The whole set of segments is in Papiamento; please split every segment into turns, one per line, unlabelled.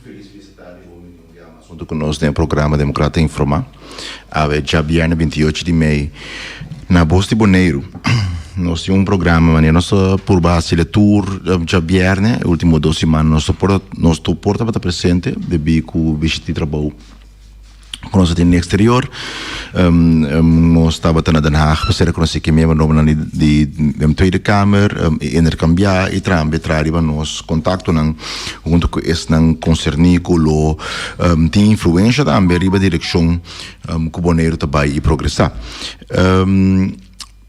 Felis fiesta tardi bon bini un bia mas huntu ku nos den e programa Democrata Informa. Awe djabièrnè 28 di mei na Bos di Boneiru nos tin un programa manera nos ta purba hasi e tur djabièrnè e ultimo dos siman nos por nos tur por tabata presente debí ku bishita di trabou. Ku nos a tin den eksterior. Nos tabata na Den Haag pa ser rekonosí ke miembronan di Tweede Kamer i interkambiá i tambe traha riba nos kontaktonan huntu ku esnan konserní ku lo tin influensha tambe riba direkshon ku Boneiru ta bai i progresá.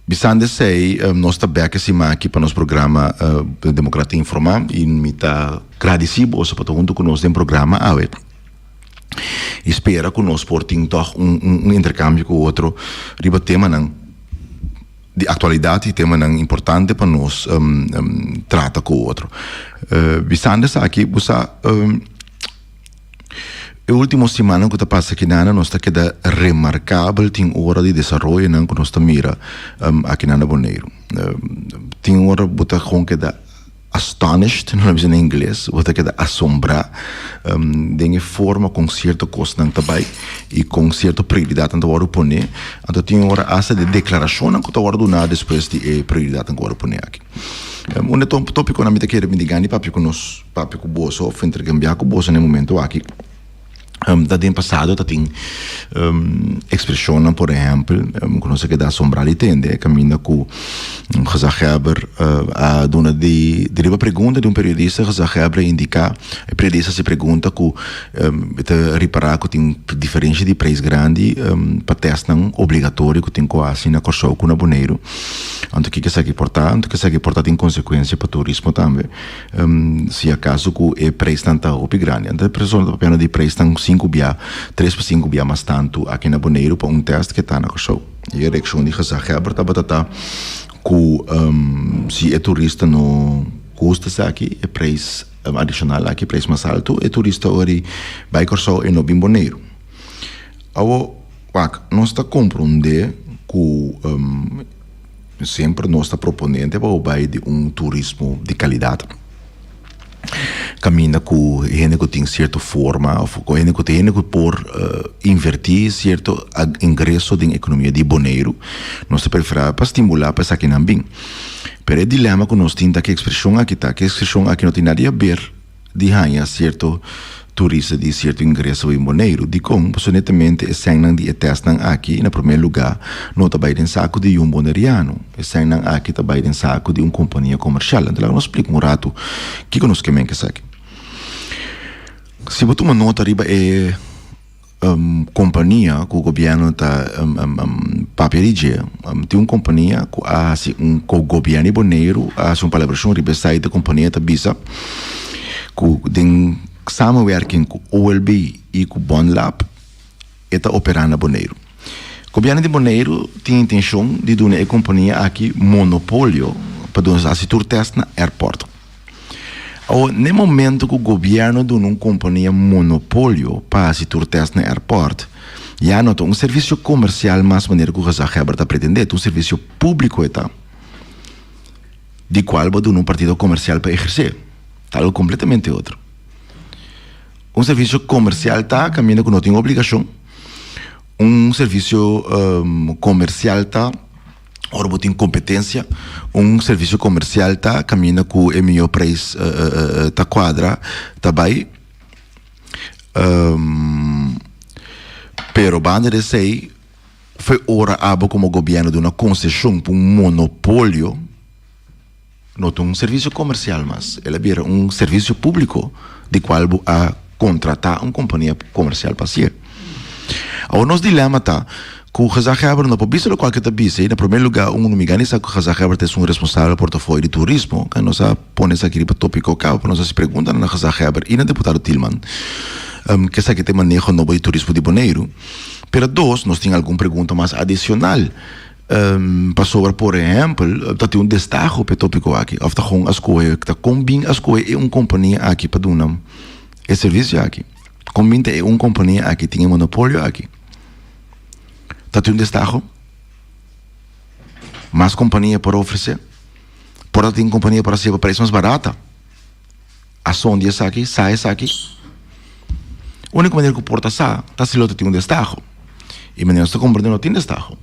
Bisando esei nos ta bek e siman aki pa nos programa Democracia Informa i mi ta gradisí boso pa ta huntu ku nos den programa awe. I spera ku nos por tin tòg un interkambio ku otro riba temanan di aktualidat i temanan importante pa nos trata ku otro. Bisando esaki bo sa e ultimo simannan ku ta pasa akinan nos ta keda remarkabel tin ora di desaroyonan ku nos ta mira akinan na Boneiru. Tin ora bo ta kon keda Astonished, nan a bisa na ingles, bo ta keda asombrá den e forma kon sierto kosnan ta bai i kon sierto prioridatnan ta wòrdu poné. Anto tin ora asta di deklarashonnan ku ta wòrdu duná despues di e prioridatnan ku wòrdu poné aki. Un di e tópikonan mi ta kere mi di gana di papia ku nos, papia ku boso òf interkambiá ku boso na e momento aki. Ta den pasado ta tin expresionnan por ehempel cu nos a keda asombra di tende caminda cu gezaghebber a duna di riba pregunta di un periodista gezaghebber a indica e periodista haci pregunta cu e ta ripara cu tin diferencia di prijs grandi pa testnan obligatorio cu tin cu haci na Corsou cu na Boneiru anto kico esaki por ta anto esaki por ta tin consecuencia pa turismo tambe. Si acaso cu e prijsnan ta hopi grandi. Anto e persona ta papiando di prijsnan sinku bia, tres pa sinku bia mas tantu aki na Boneiru pa un test ke ta na Kòrsou. I e reakshon di gezaghebber tabata ta ku si e turista no gusta esaki, e prijs adishonal aki, e prijs mas altu, e turista ora di bai Kòrsou e no bin Boneiru. Awo, wak, nos ta komprondé ku. Semper nos ta proponente pa bo bai di un turismo di kalidat. Kaminda ku hende ku tin sierto forma òf ku hende ku tin hende ku por invertí sierto ingreso den ekonomia di Boneiru. Nos ta preferá pa stimulá pa esakinan bin. Pero e dilema ku nos tin ta ku e ekspreshon aki ta ku e ekspreshon aki no tin nada di haber. di haña sierto turista di sierto ingreso in Boneiru. Dikon? Pasobra netamente e sènnan di e tèstnan aki, na promé lugá, no ta bai den saku di un boneriano. E sènnan aki ta bai den saku di un kompania komershal. Anto laga nos splika un ratu kiko nos ke men ku esaki. Si bo tuma nota riba e. Kompania ku gobièrnu ta papia di dje, tin un kompania ku a hasi un ku gobièrnu di Boneiru a hasi un palabrashon riba esei e kompania ta bisa ku den samenwerking ku OLB i ku Bonlab e ta operá na Boneiru. Gobièrnu di Boneiru tin intenshon di duna e kompania aki monopolio pa duna hasi tur tèst na airport. Awor, n'e momento ku gobièrnu duna un kompania monopolio pa hasi tur tèst na airport, ya no ta un servisio komersial mas manera ku gezaghebber ta pretendé, ta un servisio públiko e ta, di kual bo a duna un partido komersial pa ehersé. Ta algu kompletamente otro. Un servisio komersial ta kaminda ku no tin obligashon. Un servisio komersial ta. Ora bo tin competencia, un servicio comercial ta caminda cu e miyo prijs ta cuadra, ta bay. Pero banda di esey, fo'i ora abo como gobierno duna concesion pa un monopolio, No ta un servicio comercial mas, el a bira un servicio publico di cual bo a contrata un compania comercial pa hacié. Awor nos dilema ta cu gezaghebber no por bisa locual cu e ta bisa y na primer lugar un no mi sa cu gezaghebber ta esun responsabel portafoyo di turismo, cu nos a pone esaki riba topico caba pa nos haci preguntanan na gezaghebber y na diputado Thielman cu esaki ta e maneho nobo di turismo di Boneiru. Pero dos, nos tin algun pregunta mas adicional. Pasobra por ehèmpel ta tin un destaho pa e tópiko aki òf ta kon a skohe, ta kon bin a skohe e un kompania aki pa duna e servisio aki? Kon bin ta e un kompania aki tin e monopolio aki? Ta tin un destaho? Mas kompania por ofresé? Por ta tin kompania por hasié pa preis mas barata? A sondia esaki? Sa esaki? Úniko manera ku por ta sa ta si lo ta tin un destaho. I manera nos ta komprendé no tin destaho.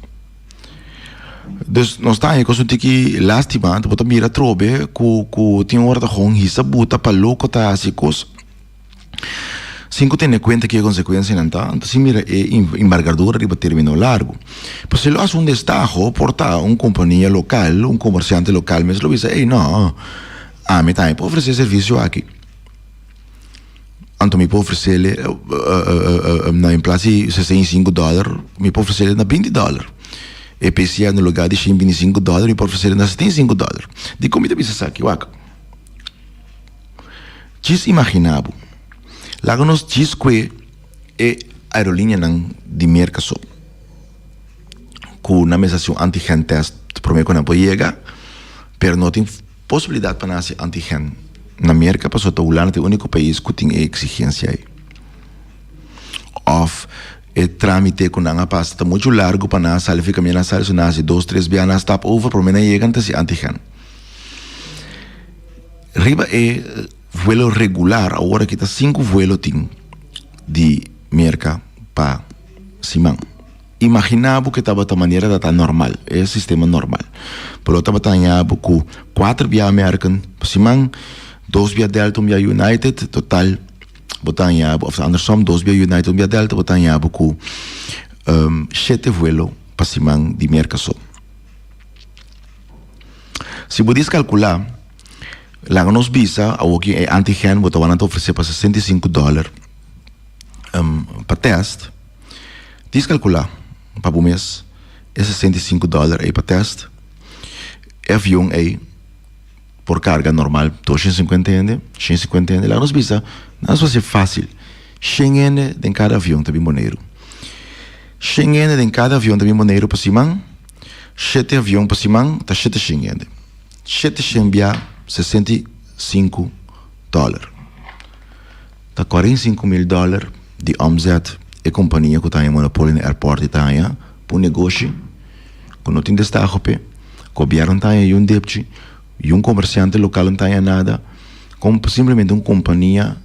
Dus nos ta haña kos un tiki lástima, bo ta mira atrobe ku ku tin ora ta gewoon hisa buta pa loko ta hasi kos sin ku tene kuenta ke konsekuensianan ta. Anto si mira e embargadura riba término largu. Pero si lo hasi un destaho por ta un kompania lokal, un komersiante lokal mes lo bisa ey no, ami tambe por ofresé e servisio aki. Anto mi por ofrecerle na en plaats di 65 dollar, mi por ofrecerle na 20 dollar. E PCA na lugar di 125 dollar, mi por ofrecerle na 75 dollar. Dikon mi ta bisa esaki? Wak. Djis imagina bo. Laga nos djis kue e aerolineanan di Merka so. Ku nan mester hasi un antigen test prome ku nan por yega, pero no tin Posibilidat pa nase antigen na Merka pasobra ta Hulanda ta e úniko pais ku tin e eksigensia ei. Òf e trámite ku nan a pasa ta muchu largu pa nan a sali fi kaminda nan a sali so nan a hasi dos tres bia nan a stap over promé nan yega nan ta hasi antigen. Riba e vuelo regular awor aki ta sinku vuelo tin di Merka pa siman. Imaginá bo ku e tabata manera ta ta normal, e sistema normal. Bo lo tabata haña bo ku kuater bia American pa siman, dos bia Delta, un bia United, total bo ta haña bo, òf andersom, dos bia United, un bia Delta, bo ta haña bo ku shete vuelo pa siman di Merka so. Si bo dis kalkulá, laga nos bisa awoki e antigen bo ta wak nan ta ofresé pa 65 dòler pa tèst. Dis kalkulá pa bo mes e 65 dòler ei pa tèst. E avion ei por karga normal 250 hende, 150 hende. Laga nos bisa, nan nos hasi fásil, shen hende den kada avion ta bin Boneiru. Shen hende den kada avion ta bin Boneiru pa siman, shete avion pa siman ta shete shen hende. Shete shen bia 65 dòler. Ta 45 mil dòler di omzet e kompania ku ta haña monopolio na airport ta haña pa un negoshi ku no tin destaho p'e. Gobièrnu ta haña yun depchi, yun komersiante lokal no ta haña nada. Kon simplemente un kompania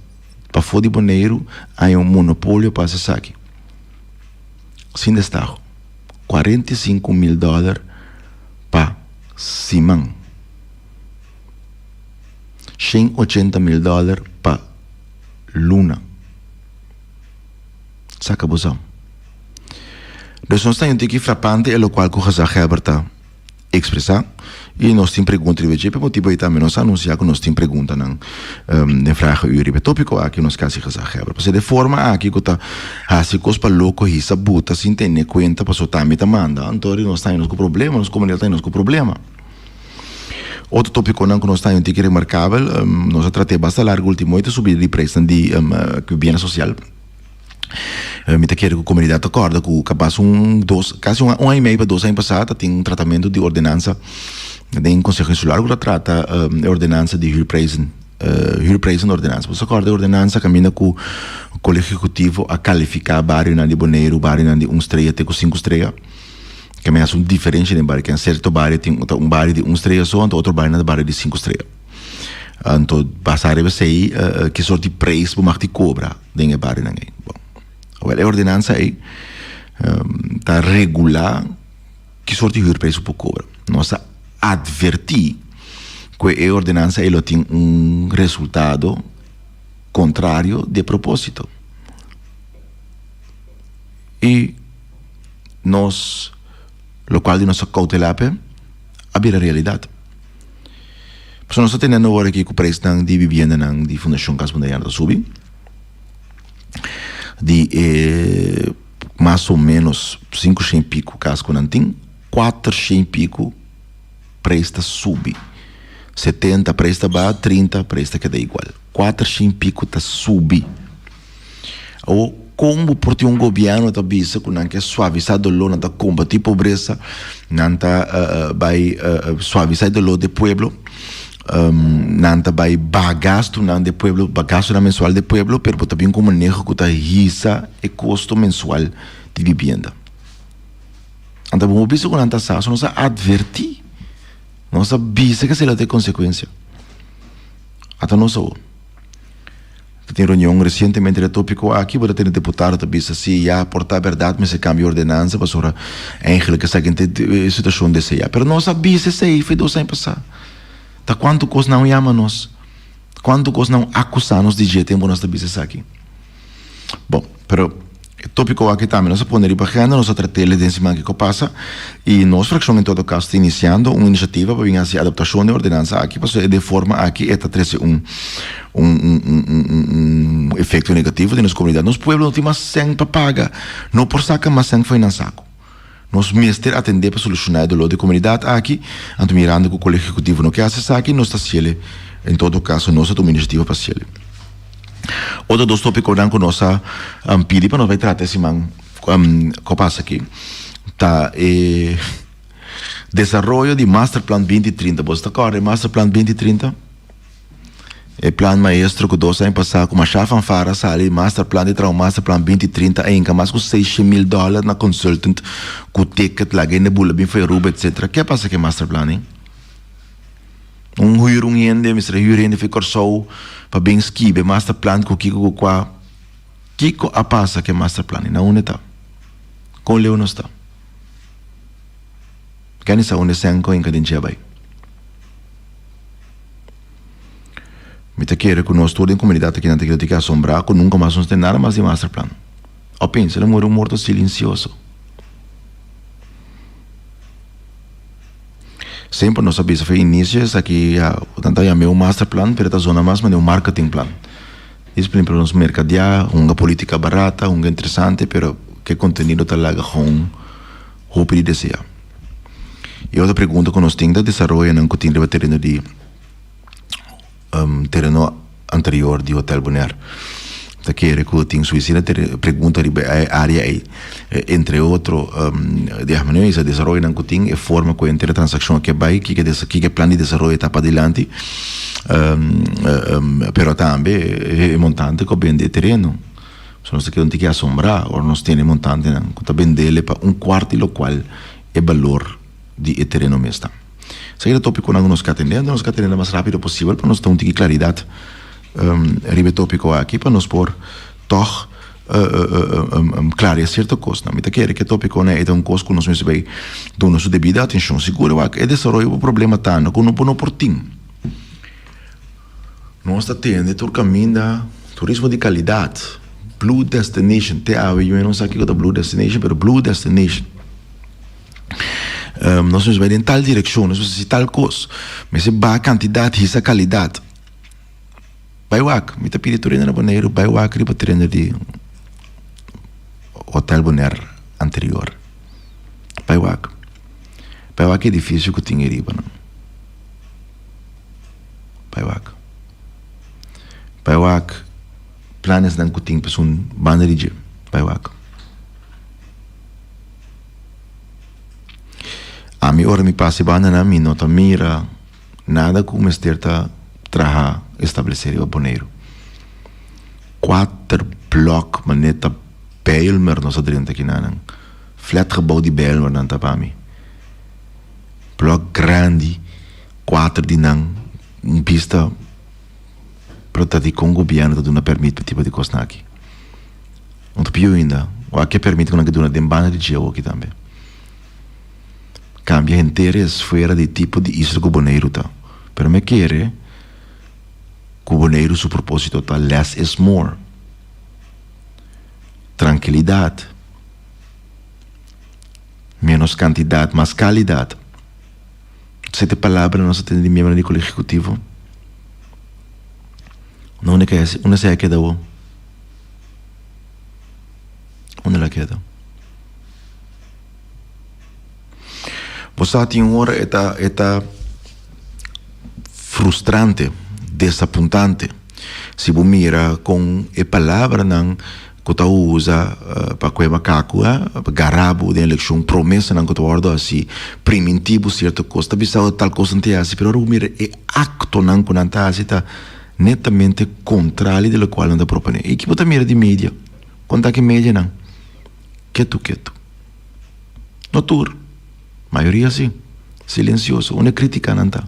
pafó di Boneiru haña un monopolio pa hasi esaki sin destaho. 45 mil dòler pa siman. 180 mil dòler pa luna. Saka bo sa. Dus nos ta un tiki frapante e lokual ku gezaghebber ta ekspresá i nos tin pregunta riba dje. Pa e motibu ei tambe nos a anunsiá ku nos tin preguntanan den vragenuur riba e tópiko aki nos ke hasi gezaghebber. Pasobra e forma aki ku ta hasi kos pa loko hisa buta sin tene kuenta pasobra tambe ta manda anto nos ta haña nos ku problema, nos komunidat ta haña nos ku problema. Otro tópikonan ku nos ta haña un tiki remarkabel, nos a trat'é basta largu último e ta subida di preisnan di biena sosial. Mi ta kere ku komunidat ta kòrda ku kapas un dos kasi un aña i mei pa dos aña pasá ta tin un tratamentu di ordenansa den Konseho Insular ku ta trata e ordenansa di huurprijzen, huurprijzenordenansa. Bo sa kòrda e ordenansa kaminda ku Kolegio Ehekutivo a kalifiká barionan di Boneiru, barionan di un strea te ku sinku strea? Ke men hasi un diferensha den bario. Ken serto bario tin ta un bario di un strea so, anto otro barionan ta bario di sinku strea. Anto basá riba esei ki sort di preis bo mag di kobra den e barionan ei. Bon, awel e ordenansa ei ta regulá ki sort di huurprijs bo por kobra. Nos a atvertí ku e ordenansa ei lo tin un resultado kontrario di e propósito. I nos lokual di nos a koutelá p'e a bira realidat. Pasobra nos ta teniendo awor aki ku preisnan di bibiendanan di Fundashon Kas Boneriano ta subi di e mas o menos sinku shen i piku kas ku nan tin, kuater shen i piku preis ta subi. 70 preis ta baha, 30 preis ta keda igual. 400 i piku ta subi. Awor, kon bo por tin un gobièrnu ta bisa ku nan ke suavisá doló, nan ta kombatí pobresa, nan ta bai suavisá e doló di e pueblo, nan ta bai baha gastunan di e pueblo, baha gastunan mensual di e pueblo, pero bo ta bin ku un maneho ku ta hisa e kosto mensual di bibienda. Anto bo bisa ku nan ta sa, so nos a atvertí, nos a bisa ke esei lo ta e konsekuensia. Ata nos awor. Ta tin reunion resientemente riba e tópiko aki, bo ta tene deputado ta bisa si ya por ta bèrdat mester kambia ordenansa pasobra eigenlik esaki ta e situashon deseá. Pero nos a bisa esei for dos aña pasá. Ta kuantu kos nan yama nos, kuantu kos nan akusá nos di dje tempu nos ta bisa esaki. Bon, pero e tópiko aki tambe nos a pone riba agenda, nos a trat'el den siman kiko pasa i nos frakshon en todo kaso ta inisiando un inisiativa pa bin hasi adaptashon di e ordenansa aki pasobra e den forma aki e ta trese un un un un un un efekto negativo den nos komunidat. Nos pueblo no tin mas sèn pa paga, no por saka mas sèn for nan saku. Nos mester atendé pa solushoná e doló di komunidat aki, anto mirando ku Kolegio Ehekutivo no ke hasi esaki, nos ta hasiel, en todo kaso nos a tuma inisiativa pa hasiel. Otro dos tópikonan ku nos a pidi pa nos bai trata e siman ku a pasa aki ta e desaroyo di Masterplan 2030. Boso ta kòrda e Masterplan 2030? E plan maestro ku dos aña pasá ku mashá fanfara sali masterplan di traha un masterplan 2030 a hinka mas ku 600 mil dòler na consultant ku ticket laga hende bula bin for Aruba etc. Ke a pasa ku e masterplan ei? Un huur un hende, mester a huur hende for Kòrsou pa bin skibi e masterplan ku kiko ku kua. Kiko a pasa ku e masterplan ei? Na unda e ta? Kon leu nos ta? Kende sa unda e sèn ku a hinka den dje a bai? Mi ta kere ku nos tur den komunidat akinan ta kere tin ke asombrá ku nunka mas nos ten nada mas di masterplan. O pensa el a muri un morto silensioso. Semper nos a bisa for inisio esaki ya nan ta yam'é un masterplan pero e ta zona mas manera un marketing plan. Dis por ehempel nos merkadiá, hunga politika barata, hunga interesante pero ke kontenido ta laga gewoon hopi di deseá. E otro pregunta ku nos tin ta desaroyonan ku tin riba tereno di tereno anterior di Hotel Bonaire. Ta kere ku tin suficiente pregunta riba e area ei. Entre otro di e manera e desaroyonan ku tin, e forma ku henter e transakshon a ke bai, kiko e plan di desaroyo ta padilanti, pero tambe e montante ku a bende e tereno. So nos ta keda un tiki asombrá ora nos tene montantenan ku ta bendele pa un kuart di lokual e balor di e tereno mes ta. Esaki ta topikonan ku nos ke atendé, anto nos ke atendé mas rápido posibel pa nos ta un tiki klaridat riba e topiko aki pa nos por tòg klarea sierto kosnan. Mi ta kere ku e topikonan ei ta un kos ku nos mester bai duna su debida atenshon. Sigur wak e desaroyo bo problema ta ku no por tin. Nos ta tende tur kaminda turismo di kalidat, Blue Destination. Te awe yu no sa kiko ta Blue Destination, pero Blue Destination. Nos mester bai den tal direkshon, nos mester hasi tal kos. Mester baha kantidat, hisa kalidat. Bai wak, mi ta pidi tur hende na Boneiru, bai wak riba trender di Hotel Bonaire anterior. Bai wak. Bai wak e edifisio ku tin ei riba nan. Bai wak. Bai wak planesnan ku tin pasun banda di dje. Bai wak. Ami ora mi pasa e bandanan mi no ta mira nada ku mester ta traha establesé riba Boneiru. Kuater blòk manera ta Bijlmer nos a drenta kinanan. Flatgebouw di Bijlmer nan ta pa mi. Blòk grandi. Kuater di nan un bista pero ta dikon gobièrnu ta duna pèrmit pa tipo di kosnan aki. No ta pió ainda, wak e pèrmit ku nan ke duna den banda di dje awoki tambe. Kambia henter e esfera di tipo di isla ku Boneiru ta. Pero mi a kere ku Boneiru su propósito ta less is more. Trankilidat, ménos kantidat, mas kalidat. Sete palabra nos a tende di miembronan di Kolegio Ehekutivo. Na unda ke unda esei a keda awor? Unda el a keda? Bo sa tin un ora e ta e ta frustrante, desapuntante si bo mira kon e palabranan ku ta usa pa kue makaku pa gara bo den elekshon, promesanan ku ta wòrdu hasi, primintí bo sierto kos, ta bisa bo tal kos nan ta hasi, pero ora bo mira e aktonan ku nan ta hasi ta netamente kontrali di lokual nan ta proponé. I ki bo ta mira di media? Konta ki medianan? Ketu ketu. No tur, mayoria si, silensioso. Unda e kritikanan ta?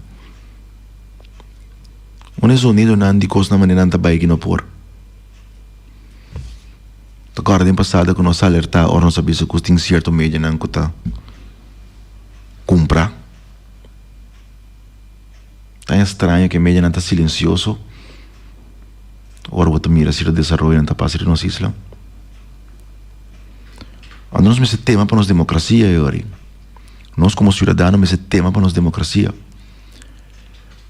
Unda e zonidonan di kosnan manera nan ta bai ki no por? Ta kòrda den pasado ku nos a alertá ora nos a bisa ku tin sierto medianan ku ta kumprá. Ta estraño ku e medianan ta silensioso ora bo ta mira sierto desaroyonan ta pasa riba nos isla. Anto nos mester tema pa nos demokrasia e ora ei. Nos komo siudadano mester tema pa nos demokrasia.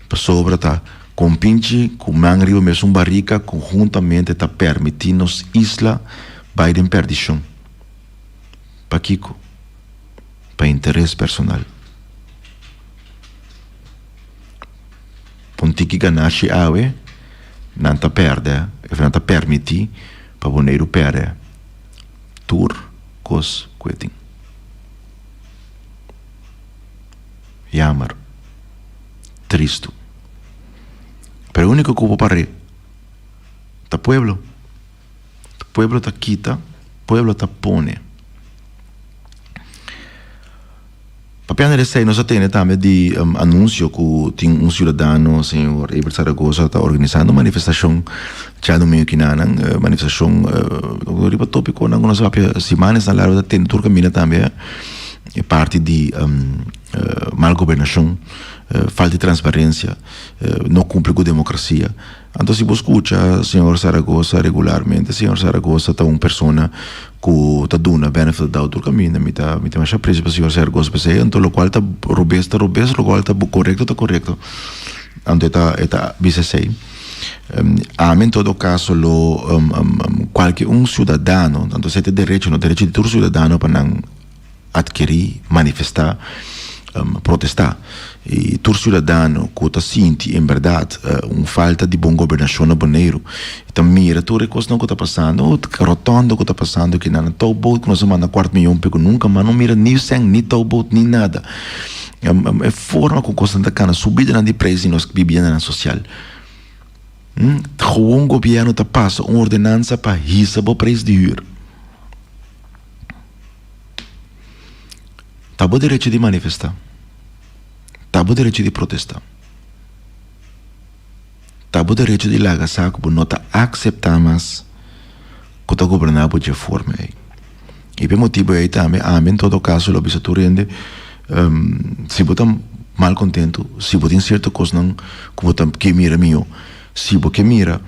Pasobra ta kompinchi ku man riba mesun barika konhuntamente ta permití nos isla bai den perdishon. Pakiko? Pa interes personal. Pa un tiki ganashi awe, nan ta pèrdè, òf nan ta permití pa Boneiru pèrdè tur kos ku e tin. Jammer. Tristu. Pero e úniko ku por par'é ta pueblo. Pueblo ta kita, pueblo ta pone. Papiando di esei nos a tende tambe di anuncio cu tin un ciudadano, señor Ebert Zaragoza, ta organisando un manifestacion djadomingo kinanan, manifestacion riba topiconan cu nos a papia simanesnan largo ta tende tur caminda tambe e parti di mal gobernacion, falta di transparencia, no cumpli cu democracia. Anto si bo scucha señor Zaragoza regularmente, señor Zaragoza ta un persona cu ta duna benefit of doubt tur caminda. Mi ta mi tin masha aprecio pa señor Zaragoza p'esey. Anto locual ta robes ta robes, locual ta corecto ta corecto. Anto e ta e ta bisa esey. Ami en todo caso lo cualke un ciudadano, anto esey ta e derecho no, derecho di tur ciudadano pa nan adkerí, manifestá, protestá. I tur siudadano ku ta sinti en bèrdat un falta di bon gobernashon na Boneiru i ta mira tur e kosnan ku ta pasando, rotònda ku ta pasando kinan, nan touboot ku nos a manda kuart miyon p'e ku nunka mas no mira ni sèn ni touboot ni nada. E forma ku kosnan ta kana, subidanan di preis di nos bibiendanan sosial. Gewoon gobièrnu ta pasa un ordenansa pa hisa bo preis di hür. Ta bo derecho di manifestá. Ta bo derecho di protestá. Ta bo derecho di laga sa ku bo no ta akseptá mas ku ta goberná bo dje forma ei. I p'e motibu ei tambe ami en todo kaso lo bisa tur hende, si bo ta mal kontentu, si bo tin sierto kosnan ku bo ta ke mira mihó, si bo ke mira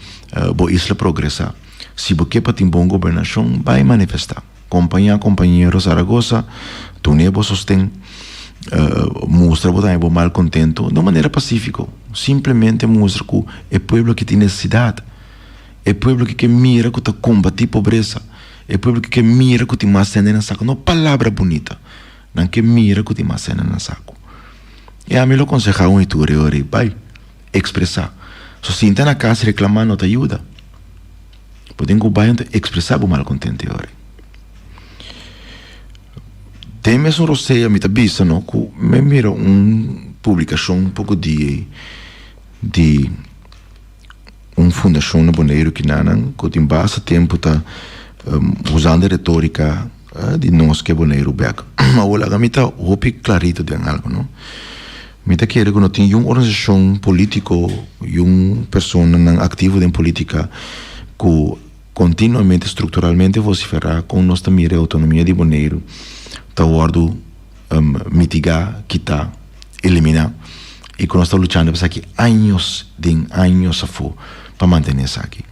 bo isla progresá, si bo ke pa tin bon gobernashon, bai manifestá. Kompañá kompañero Zaragoza, dun'é bo sosten, mustra bo tambe bo malkontentu di un manera pasífiko. Simplemente mustra ku e pueblo aki tin nesesidat, e pueblo aki ke mira ku ta kombatí pobresa, e pueblo aki ke mira ku tin mas hende na saku. No palabra bunita, nan ke mira ku tin mas hende na saku. I ami lo konsehá un i tur e ora ei, bai, ekspresá. So sinta na kas reklamá no ta yuda. Bo tin ku bai anto ekspresá bo malkontento e ora. Den mesun rosea mi ta bisa no ku mi mira un publikashon poko dia ei di un fundashon na Boneiru kinanan ku tin basta tempu ta usando e retorika di nos ke Boneiru bek. Awor laga mi ta hopi klarito den algu no. Mi ta kere ku no tin yun organisashon polítiko, yun personanan aktivo den polítika ku kontinuamente, strukturalmente vosiferá kon nos ta mira e outonomia di Boneiru ta wòrdu mitigá, kitá, eliminá i ku nos ta luchando pa esaki años den años afó pa mantené esaki.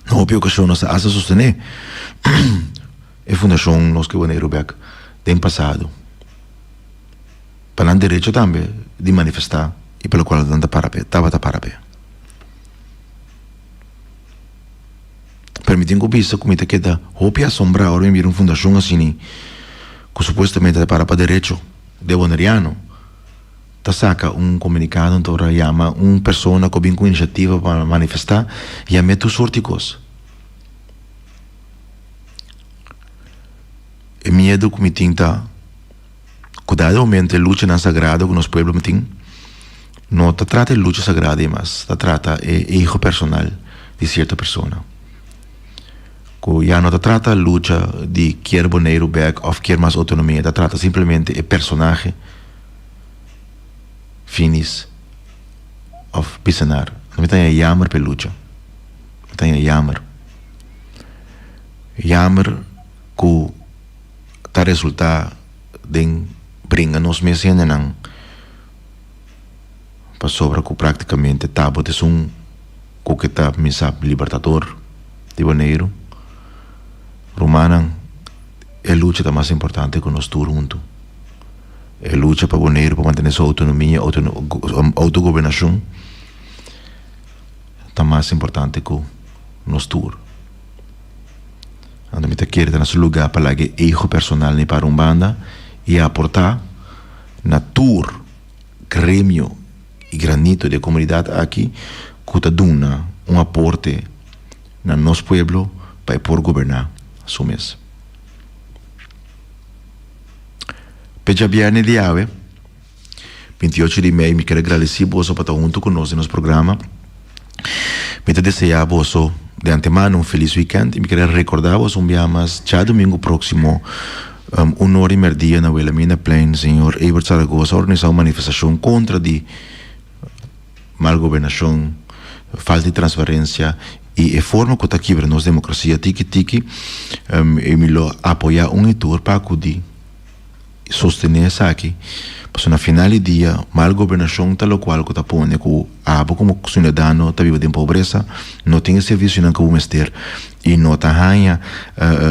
Na hopi okashon nos ta asta sostené e fundashon Nos Ke Boneiru Bèk den pasado. Pa nan derecho tambe di manifestá i pa lokual nan ta para p'e, tabata para p'e. Pero mi tin ku bisa ku mi ta keda hopi asombrá ora mi mira un fundashon asini ku supuestamente ta para pa derecho de boneriano ta saka un komunikado anto ora yama un persona ku a bin ku inisiativa pa manifestá yam'é tur sorti kos. E miedu ku mi tin ta ku dado momento e luchanan sagrado ku nos pueblo tin no ta trata e lucha sagrado ei mas, ta trata e ego personal di sierto persona. Ku ya no ta trata lucha di kier Boneiru bek òf kier mas outonomia, ta trata simplemente e personahe finis òf pisenar. Mi ta haña yamer pa e lucha, mi ta haña yamer. Jammer ku ta resultá den bringa nos mes hendenan pasobra ku práktikamente ta bo ta esun ku ke ta misa libertador di Boneiru. Rumannan, e lucha ta mas importante ku nos tur huntu. E lucha pa Boneiru pa mantené su outonomia, outogobernashon ta mas importante ku nos tur. Anto mi ta kere ta na su lugá pa laga e ego personal ni para un banda i aportá na tur gremio i granito di e komunidat aki ku ta duna un aporte na nos pueblo pa e por goberná su mes. P'e djabièrnè di awe, 28 di mei, mi ker agradesí boso pa ta huntu ku nos den nos programa. Mi ta deseá boso di antemano un felis wikènt i mi ker rekordá boso un biaha mas djadumingu próksimo un ora i mèrdia na Wilhelminaplein señor Ebert Zaragoza a organisá un manifestashon kontra di mal gobernashon, falta di transparensia i e forma ku ta kibra nos demokrasia tiki tiki i mi lo apoyá un i tur pa akudí sostené esaki pasobra na final di dia mal gobernashon ta lokual ku ta pone ku abo komo siudadano ta biba den pobresa, no tin e servisionan ku bo mester i no ta haña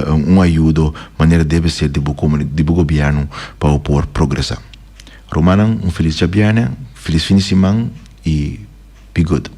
un ayudo manera debe ser di bo di bo gobièrnu pa bo por progresá. Rumannan un felis djabièrnè, felis fin di siman i be good.